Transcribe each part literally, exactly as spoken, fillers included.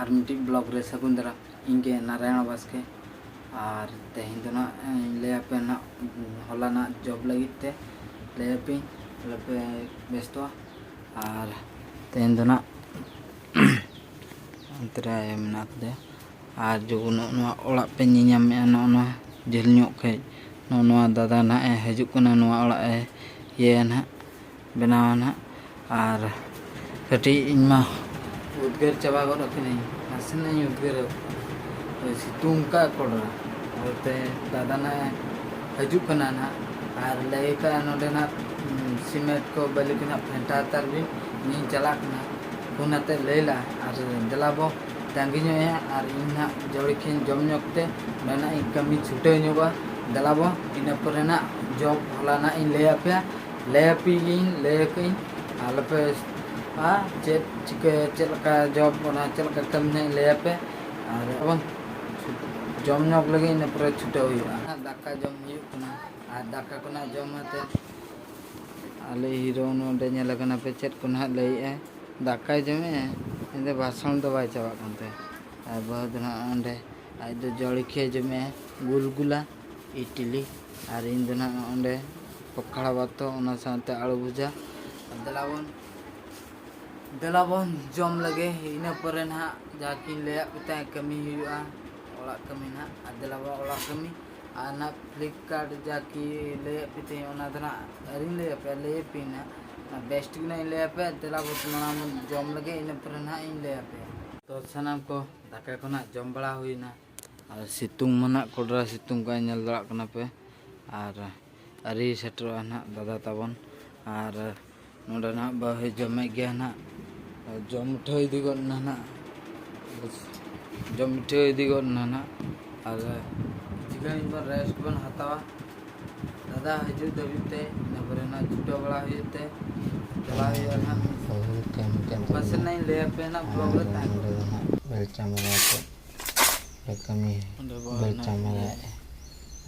ᱟᱨ ᱢᱤᱫᱴᱤᱡ ᱵᱞᱚᱜ ᱨᱮ ᱥᱟᱹᱜᱩᱱ ᱫᱟᱨᱟᱢ᱾ ᱤᱧ ᱜᱮ ᱱᱟᱨᱟᱭᱚᱬ ᱵᱟᱥᱠᱮ᱾ ᱟᱨ ᱛᱮᱦᱮᱧ ᱫᱚ ᱱᱟᱜ ᱤᱧ ᱞᱟᱹᱭ ᱟᱯᱮ ᱱᱟᱜ ᱦᱚᱞᱟᱱᱟᱜ ᱡᱚᱵ ᱞᱟᱹᱜᱤᱫ ᱛᱮ ᱞᱟᱹᱭ ᱟᱯᱮᱧ, ᱟᱞᱚᱯᱮ ᱵᱮᱥᱛᱚᱜᱼᱟ᱾ ᱟᱨ ᱛᱮᱦᱮᱧ ᱫᱚ ᱱᱟᱜ ᱚᱱᱛᱮ ᱨᱮ ᱢᱮᱱᱟᱜ ᱟᱠᱟᱫᱮᱭᱟ᱾ ᱟᱨ ᱡᱚᱠᱷᱚᱱ ᱱᱚᱜᱼᱚ ᱱᱚᱣᱟ ᱚᱲᱟᱜ ᱯᱮ ᱧᱮᱧᱟᱢᱮᱫᱼᱟ, ᱱᱚᱜᱼᱚ ᱱᱚᱣᱟ ᱡᱷᱟᱹᱞ ᱧᱚᱜ ᱠᱷᱚᱡ ᱱᱚᱜᱼᱚ ᱱᱚᱣᱟ ᱫᱟᱫᱟ ᱱᱟᱦᱟᱜ ᱮ ᱦᱤᱡᱩᱜ ᱠᱟᱱᱟ, ᱱᱚᱣᱟ ᱚᱲᱟᱜ ᱮ ᱤᱭᱟᱹᱭᱟ ᱱᱟᱦᱟᱜ, ᱵᱮᱱᱟᱣᱟ ᱱᱟᱦᱟᱜ᱾ ᱟᱨ ᱠᱟᱹᱴᱤᱡ ᱤᱧ ᱢᱟ ᱩᱫᱽᱜᱟᱹᱨ ᱪᱟᱵᱟ ᱜᱚᱫ ᱟᱠᱟᱱᱟᱹᱧ, ᱱᱟᱥᱮᱱᱟᱜ ᱤᱧ ᱩᱫᱽᱜᱟᱹᱨ ᱟᱠᱟᱱᱟ, ᱥᱤᱛᱩᱝ ᱠᱟᱜ ᱠᱚᱰᱨᱟ᱾ ᱚᱱᱟᱛᱮ ᱫᱟᱫᱟ ᱱᱟᱦᱟᱜ ᱮ ᱦᱤᱡᱩᱜ ᱠᱟᱱᱟ ᱱᱟᱦᱟᱜ, ᱟᱨ ᱞᱟᱹᱭ ᱠᱟᱜᱼᱟ ᱱᱚᱰᱮ ᱱᱟᱦᱟᱜ, ᱩᱸ, ᱥᱤᱢᱮᱱᱴ ᱠᱚ ᱵᱟᱹᱞᱤ ᱠᱚ ᱱᱟᱦᱟᱜ ᱯᱷᱮᱱᱴᱟ ᱦᱟᱛᱟᱲ ᱵᱤᱱ, ᱤᱧᱤᱧ ᱪᱟᱞᱟᱜ ᱠᱟᱱᱟ᱾ ᱯᱷᱳᱱ ᱟᱛᱮᱫ ᱞᱟᱹᱭ ᱞᱟᱜᱼᱟ, ᱟᱨ ᱫᱮᱞᱟ ᱵᱚ ᱛᱟᱺᱜᱤ ᱧᱚᱜ ᱮᱭᱟ, ᱟᱨ ᱤᱧ ᱱᱟᱦᱟᱜ ᱡᱚᱲᱤ ᱠᱷᱮᱧ ᱡᱚᱢ ᱧᱚᱜ ᱛᱮ ᱱᱚᱰᱮ ᱱᱟᱦᱟᱜ ᱤᱧ ᱠᱟᱹᱢᱤ ᱪᱷᱩᱴᱟᱹᱣ ᱧᱚᱜᱚᱜᱼᱟ᱾ ᱫᱮᱞᱟ ᱵᱚ, ᱤᱱᱟᱹ ᱯᱚᱨᱮ ᱱᱟᱦᱟᱜ ᱡᱚᱵ ᱦᱚᱞᱟ ᱱᱟᱦᱟᱜ ᱤᱧ ᱞᱟᱹᱭ ᱟᱯᱮᱭᱟ, ᱞᱟᱹᱭ ᱟᱯᱮᱭᱟᱹᱧ, ᱞᱟᱹᱭ ᱟᱠᱟᱫᱟᱹᱧ, ᱟᱞᱚᱯᱮ ᱟ, ᱪᱮᱫ ᱪᱤᱠᱟᱹ, ᱪᱮᱫ ᱞᱮᱠᱟ ᱡᱚᱵ, ᱚᱱᱟ ᱪᱮᱫ ᱞᱮᱠᱟ ᱠᱟᱹᱢᱤ ᱱᱟᱦᱟᱜ ᱤᱧ ᱞᱟᱹᱭ ᱟᱯᱮᱭᱟ᱾ ᱟᱨ ᱵᱚᱱ ᱡᱚᱢ ᱧᱚᱜ ᱞᱟᱹᱜᱤᱫ, ᱤᱱᱟᱹ ᱯᱚᱨᱮ ᱪᱷᱩᱴᱟᱹᱣ ᱦᱩᱭᱩᱜᱼᱟ᱾ ᱫᱟᱠᱟ ᱡᱚᱢ ᱦᱩᱭᱩᱜ ᱠᱟᱱᱟ, ᱟᱨ ᱫᱟᱠᱟ ᱠᱚ ᱱᱟᱦᱟᱜ ᱡᱚᱢ ᱠᱟᱛᱮ ᱟᱞᱮ ᱦᱤᱨᱳ ᱱᱚᱰᱮ ᱧᱮᱞ ᱟᱠᱟᱱᱟ ᱯᱮ, ᱪᱮᱫ ᱠᱚ ᱱᱟᱦᱟᱜ ᱞᱟᱹᱭᱮᱫᱼᱟᱭ, ᱫᱟᱠᱟᱭ ᱡᱚᱢᱮᱫᱼᱟ, ᱮᱱᱛᱮ ᱵᱷᱟᱥᱚᱱ ᱫᱚ ᱵᱟᱭ ᱪᱟᱵᱟᱜ ᱠᱟᱱ ᱛᱟᱭᱟ᱾ ᱟᱨ ᱵᱟᱹᱦᱩ ᱫᱚ ᱱᱟᱦᱟᱜ ᱚᱸᱰᱮ ᱟᱡ ᱫᱚ ᱡᱚᱞᱤᱠᱷᱤᱭᱟᱹ ᱡᱚᱢᱮᱫᱼᱟᱭ, ᱜᱩᱞᱜᱩᱞᱟ, ᱤᱰᱞᱤ, ᱟᱨ ᱤᱧ ᱫᱚ ᱱᱟᱦᱟᱜ ᱚᱸᱰᱮ ᱯᱚᱠᱷᱲᱟ ᱵᱟᱛᱚ, ᱚᱱᱟ ᱥᱟᱶᱛᱮ ᱟᱹᱲᱩ ᱵᱷᱩᱡᱟ᱾ ᱫᱮᱞᱟ ᱵᱚᱱ, ᱫᱮᱞᱟ ᱵᱚᱱ ᱡᱚᱢ ᱞᱮᱜᱮ, ᱤᱱᱟᱹ ᱯᱚᱨᱮ ᱱᱟᱦᱟᱜ ᱡᱟᱦᱟᱸ ᱠᱤᱱ ᱞᱟᱹᱭᱟᱫ ᱯᱮ ᱛᱟᱦᱮᱸᱫ ᱠᱟᱹᱢᱤ ᱦᱩᱭᱩᱜᱼᱟ, ᱚᱲᱟᱜ ᱠᱟᱹᱢᱤ ᱱᱟᱦᱟᱜ, ᱟᱨ ᱫᱮᱞᱟ ᱵᱚᱱ ᱚᱲᱟᱜ ᱠᱟᱹᱢᱤ᱾ ᱟᱨ ᱱᱟᱦᱟᱜ ᱯᱷᱞᱤᱯᱠᱟᱨᱴ ᱡᱟ ᱠᱤ ᱞᱟᱹᱭᱟᱫ ᱯᱮ ᱛᱟᱦᱮᱸᱧ, ᱚᱱᱟ ᱫᱚ ᱱᱟᱦᱟᱜ ᱟᱹᱣᱨᱤᱧ ᱞᱟᱹᱭ ᱟᱯᱮᱭᱟ, ᱞᱟᱹᱭ ᱟᱯᱮᱭᱟᱹᱧ ᱱᱟᱦᱟᱜ᱾ ᱚᱱᱟ ᱵᱮᱥ ᱴᱷᱤᱠ ᱱᱟᱦᱟᱜ ᱤᱧ ᱞᱟᱹᱭ ᱟᱯᱮᱭᱟ᱾ ᱫᱮᱞᱟ ᱵᱚ ᱢᱟᱲᱟᱝ ᱵᱚᱱ ᱡᱚᱢ ᱞᱮᱜᱮ, ᱤᱱᱟᱹ ᱯᱚᱨᱮ ᱱᱟᱦᱟᱜ ᱤᱧ ᱞᱟᱹᱭ ᱟᱯᱮᱭᱟ᱾ ᱛᱚ ᱥᱟᱱᱟᱢ ᱠᱚ, ᱫᱟᱠᱟ ᱠᱚ ᱱᱟᱦᱟᱜ ᱡᱚᱢ ᱵᱟᱲᱟ ᱦᱩᱭᱱᱟ᱾ ᱟᱨ ᱥᱤᱛᱩᱝ ᱢᱟ ᱱᱟᱦᱟᱜ ᱠᱚᱰᱨᱟ ᱥᱤᱛᱩᱝ ᱠᱟᱱ, ᱧᱮᱞ ᱫᱟᱲᱮᱭᱟᱜ ᱠᱟᱱᱟ ᱯᱮ᱾ ᱟᱨ ᱟᱹᱣᱨᱤ ᱥᱮᱴᱮᱨᱚᱜᱼᱟ ᱱᱟᱦᱟᱜ ᱫᱟᱫᱟ ᱛᱟᱵᱚᱱ᱾ ᱟᱨ ᱱᱚᱰᱮ ᱱᱟᱦᱟᱜ ᱵᱟᱹᱦᱩᱭ ᱡᱚᱢᱮᱫ ᱜᱮᱭᱟ ᱱᱟᱦᱟᱜ᱾ ᱡᱚᱢ ᱩᱴᱷᱟᱹᱣ ᱤᱫᱤ ᱜᱚᱫ ᱮᱱᱟ ᱱᱟᱦᱟᱜ᱾ ᱡᱚᱢ ᱩᱴᱷᱟᱹᱣ ᱤᱫᱤ ᱜᱚᱫ ᱮᱱᱟ ᱱᱟᱦᱟᱜ᱾ ᱟᱨ ᱠᱤᱪᱷᱩ ᱜᱷᱟᱹᱲᱤᱡ ᱵᱚᱱ ᱨᱮᱥᱴ ᱵᱚᱱ ᱦᱟᱛᱟᱣᱟ᱾ ᱫᱟᱫᱟ ᱦᱤᱡᱩᱜ ᱫᱷᱟᱹᱵᱤᱡ ᱛᱮ, ᱤᱱᱟᱹ ᱯᱚᱨᱮ ᱱᱟᱦᱟᱜ ᱪᱷᱩᱴᱟᱹᱣ ᱵᱟᱲᱟ ᱦᱩᱭᱩᱜ ᱛᱮ, ᱪᱟᱞᱟᱣ ᱦᱩᱭᱩᱜᱼᱟ ᱱᱟᱦᱟᱜ᱾ ᱵᱟᱹᱦᱩ ᱠᱟᱹᱢᱤ ᱠᱟᱱ ᱚᱠᱟ ᱥᱮᱫ ᱛᱟᱵᱚᱱᱟ᱾ ᱱᱟᱦᱟᱜ ᱤᱧ ᱞᱟᱹᱭ ᱟᱯᱮᱭᱟ ᱱᱟᱦᱟᱜ ᱟᱨ ᱵᱞᱚᱜ ᱨᱮ ᱛᱟᱦᱮᱸ ᱱᱚᱰᱮ ᱠᱚᱜ ᱫᱚ ᱯᱮ᱾ ᱱᱟᱦᱟᱜ ᱵᱮᱞᱪᱟ ᱢᱮᱞᱟ ᱠᱚ ᱞᱮ ᱠᱟᱹᱢᱤ ᱚᱸᱰᱮ ᱵᱟᱝ ᱵᱮᱞᱪᱟ ᱱᱟᱦᱟᱜ ᱢᱮᱞᱟᱭᱮᱫᱼᱟ᱾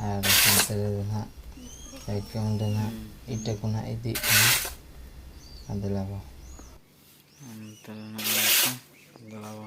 ᱟᱨ ᱦᱟᱱᱛᱮ ᱨᱮᱫᱚ ᱱᱟᱦᱟᱜ ᱥᱟᱭᱠᱮᱞ ᱚᱸᱰᱮ ᱱᱟᱦᱟᱜ ᱦᱩᱸ᱾ ᱤᱴᱟᱹ ᱠᱚ ᱱᱟᱦᱟᱜ ᱤᱫᱤᱭᱮᱫ ᱠᱟᱱᱟ᱾ ᱟᱨ ᱫᱮᱞᱟ ᱵᱚ᱾ ᱚᱱᱛᱮ ᱨᱮ ᱱᱟᱦᱟᱜ ᱫᱮᱞᱟ ᱵᱚ᱾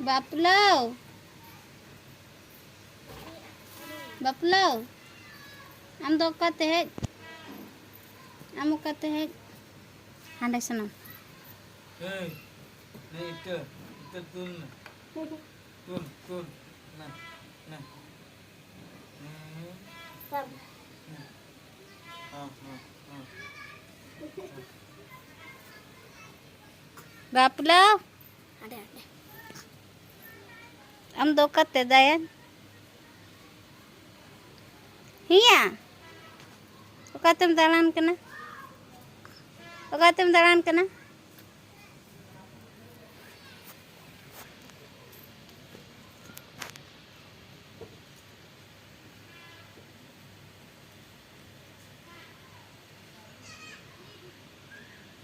ᱵᱟᱯᱞᱟᱣ᱾ ᱵᱟᱯᱞᱟᱣ᱾ ᱟᱢ ᱫᱚ ᱚᱠᱟᱛᱮ ᱦᱮᱡ? ᱟᱢ ᱚᱠᱟᱛᱮ ᱦᱮᱡ? ᱦᱟᱸᱰᱮ ᱥᱮᱱᱚᱜ᱾ ᱮᱭ, ᱱᱮ ᱤᱛᱟᱹ, ᱤᱛᱟᱹ ᱛᱩᱞ ᱢᱮ᱾ ᱛᱩᱞ, ᱛᱩᱞ᱾ ᱱᱮ, ᱱᱮ᱾ ᱦᱮᱸ, ᱦᱮᱸ, ᱦᱮᱸ᱾ ᱵᱟᱯᱞᱟᱣ᱾ ᱦᱟᱸᱰᱮ, ᱦᱟᱸᱰᱮ᱾ ᱟᱢ ᱫᱚ ᱚᱠᱟᱛᱮ ᱫᱟᱭᱟ? ᱦᱮᱸᱭᱟ, ᱚᱠᱟᱛᱮᱢ ᱫᱟᱬᱟᱱ ᱠᱟᱱᱟ? ᱚᱠᱟᱛᱮᱢ ᱫᱟᱬᱟᱱ ᱠᱟᱱᱟ?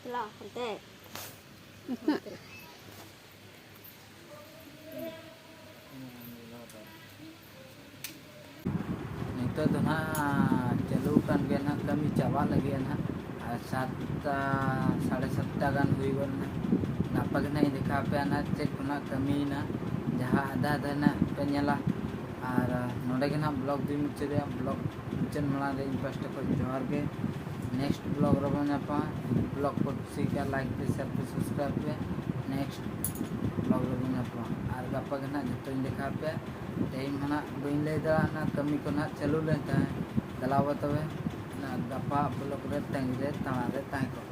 ᱪᱟᱞᱟᱜ ᱦᱟᱱᱛᱮ᱾ ᱱᱤᱛᱚᱜ ᱫᱚ ᱱᱟᱦᱟᱜ ᱪᱟᱹᱞᱩ ᱟᱠᱟᱱ ᱜᱮᱭᱟ ᱱᱟᱦᱟᱜ, ᱠᱟᱹᱢᱤ ᱪᱟᱵᱟᱜ ᱞᱟᱹᱜᱤᱫ ᱱᱟᱦᱟᱜ᱾ ᱟᱨ ᱥᱟᱛᱴᱟ, ᱥᱟᱲᱮ ᱥᱟᱛᱴᱟ ᱜᱟᱱ ᱦᱩᱭ ᱜᱚᱫ ᱮᱱᱟ᱾ ᱜᱟᱯᱟ ᱜᱮ ᱱᱟᱦᱟᱜ ᱤᱧ ᱫᱮᱠᱷᱟᱣ ᱟᱯᱮᱭᱟ ᱱᱟᱦᱟᱜ ᱪᱮᱫ ᱠᱚ ᱱᱟᱦᱟᱜ ᱠᱟᱹᱢᱤᱭᱮᱱᱟ, ᱡᱟᱦᱟᱸ ᱟᱫᱷᱟ ᱟᱫᱷᱟ ᱱᱟᱦᱟᱜ ᱯᱮ ᱧᱮᱞᱟ᱾ ᱟᱨ ᱱᱚᱰᱮ ᱜᱮ ᱱᱟᱦᱟᱜ vlog ᱫᱩᱧ ᱢᱩᱪᱟᱹᱫᱮᱜᱼᱟ᱾ Vlog ᱢᱩᱪᱟᱹᱫ ᱢᱟᱲᱟᱝ ᱨᱮ ᱤᱧ ᱯᱟᱥᱴᱟ ᱠᱷᱚᱱ ᱡᱚᱦᱟᱨ ᱜᱮ᱾ Next vlog ᱨᱮᱵᱚᱱ ᱧᱟᱯᱟᱢᱟ᱾ Vlog ᱠᱚ ᱠᱩᱥᱤ ᱠᱟᱜ, like ᱯᱮ, share ᱯᱮ, subscribe ᱯᱮ᱾ Next vlog ᱨᱮᱵᱚᱱ ᱧᱟᱯᱟᱢᱟ᱾ ᱟᱨ ᱜᱟᱯᱟ ᱜᱮ ᱱᱟᱦᱟᱜ ᱡᱚᱛᱚᱧ ᱫᱮᱠᱷᱟᱣ ᱟᱯᱮᱭᱟ᱾ ᱛᱮᱦᱮᱧ ᱢᱟ ᱱᱟᱦᱟᱜ ᱵᱟᱹᱧ ᱞᱟᱹᱭ ᱫᱟᱲᱮᱭᱟᱜᱼᱟ, ᱠᱟᱹᱢᱤ ᱠᱚ ᱱᱟᱦᱟᱜ ᱪᱟᱹᱞᱩ ᱞᱮᱱ ᱛᱟᱦᱮᱸᱫ᱾ ᱫᱮᱞᱟ ᱵᱟ ᱛᱚᱵᱮ, ᱚᱱᱟ ᱜᱟᱯᱟ vlog ᱨᱮ ᱛᱟᱺᱜᱤ ᱨᱮ ᱛᱟᱲᱟ ᱨᱮ ᱛᱟᱦᱮᱸ ᱠᱚᱜ